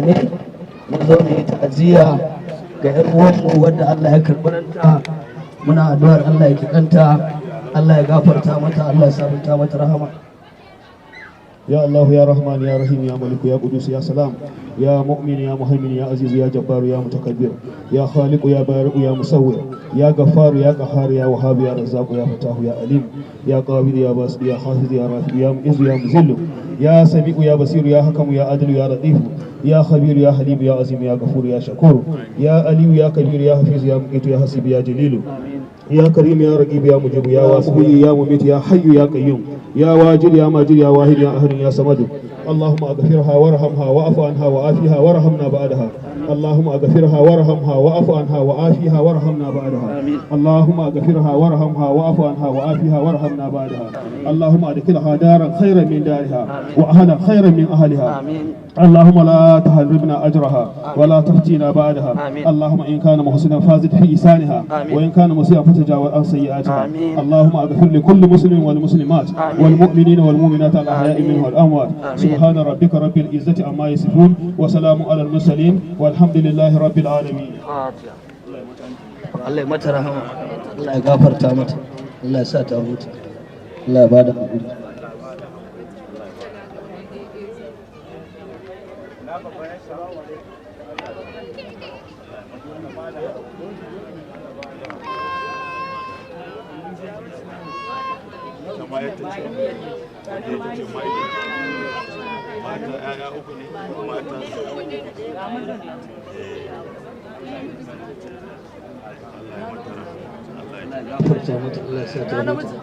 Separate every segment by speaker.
Speaker 1: ne. Mun zo mu yi ta'aziyya ga 'yar uwanmu wadda Allah ya karɓi ranta. Muna addu'ar Allah ya jikanta, Allah ya gafarta mata, Allah ya sabunta mata rahama.
Speaker 2: يا الله، يا رحمن، يا رحيم، يا ملك، يا قدوس، يا سلام، يا مؤمن، يا مهيمن، يا عزيز، يا جبار، يا متكبر، يا خالق، يا بارئ، يا مصور، يا غفار، يا قهار، يا وهاب، يا رزاق، يا فتاح، يا عليم، يا قابض، يا باسط، يا خافض، يا رافع، يا معز، يا مذل، يا سميع، يا بصير، يا حكم، يا عدل، يا لطيف، يا خبير، يا حليم، يا عظيم، يا غفور، يا شكور، يا علي، يا كبير، يا حفيظ، يا مقيت، يا حسيب، يا جليل، يا كريم، يا رقيب، يا مجيب، يا واسع، يا مميت، يا حي، يا قيوم، يا واجد، يا ماجد، يا واحد، يا أحد، يا صمد. اللهم اغفرها وارحمها واعف عنها وعافها وارحمنا بعدها. اللهم اغفرها وارحمها واعف عنها وعافها وارحمنا بعدها. اللهم اغفرها وارحمها واعف عنها وعافها وارحمنا بعدها. اللهم ادخلها دارا خيرا من دارها واهلا خيرا من اهلها. اللهم لا تحرمنا اجرها ولا تفتنا بعدها. اللهم ان كان محسنا فازد في احسانها، وان كان مسيئا فتجاوز عن سيئاتها. اللهم اغفر لكل مسلم والمسلمات والمؤمنين والمؤمنات، الاحياء منهم والاموات. سبحان ربك رب العزه عما يصفون، وسلام على المرسلين، والحمد لله رب العالمين.
Speaker 1: Allah ya mata rahama, Allah ya gafarta mata, Allah ya sa ta huta, Allah ya bada haƙuri.
Speaker 3: Ita ce mata, 'ya'ya uku ne mata. Allah ya mata rahama, Allah ya
Speaker 1: Allah ya gafarta mata, Allah ya sa ta huta,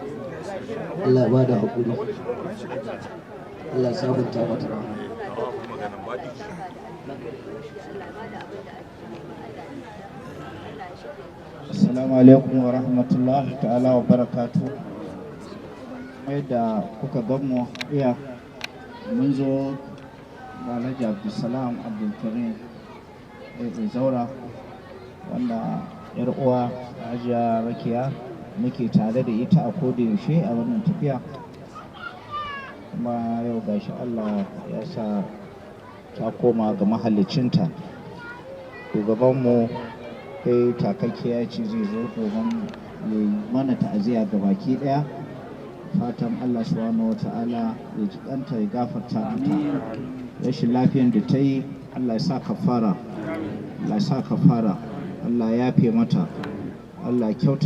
Speaker 1: Allah ya bada haƙuri, Allah ya sabunta mata rahama.
Speaker 3: Kawo maganan baɗi.
Speaker 4: Assalamu alaikum wa rahmatullahi ta'ala wa barakatu. Yadda kuka gan mu iya mun zo ga Alhaji Abdulsalam Abdulkarim Zaura, wanda yar uwa Hajiya Rakiya muke tare da ita a koda yaushe a wannan tafiya. Kuma yau gashi Allah ya sa ta koma ga mahallicinta. Shugabanmu kai takakkiya ce zai zo domin ya yi mana ta'aziyya ga baki daya. Fatan Allah subhanahu wa ta'ala ya ji kanta, ya gafarta mata. Rashin lafiyan da ta yi, Allah ya sa kafara, Allah ya sa kafara, Allah ya yafe mata, Allah ya kyauta.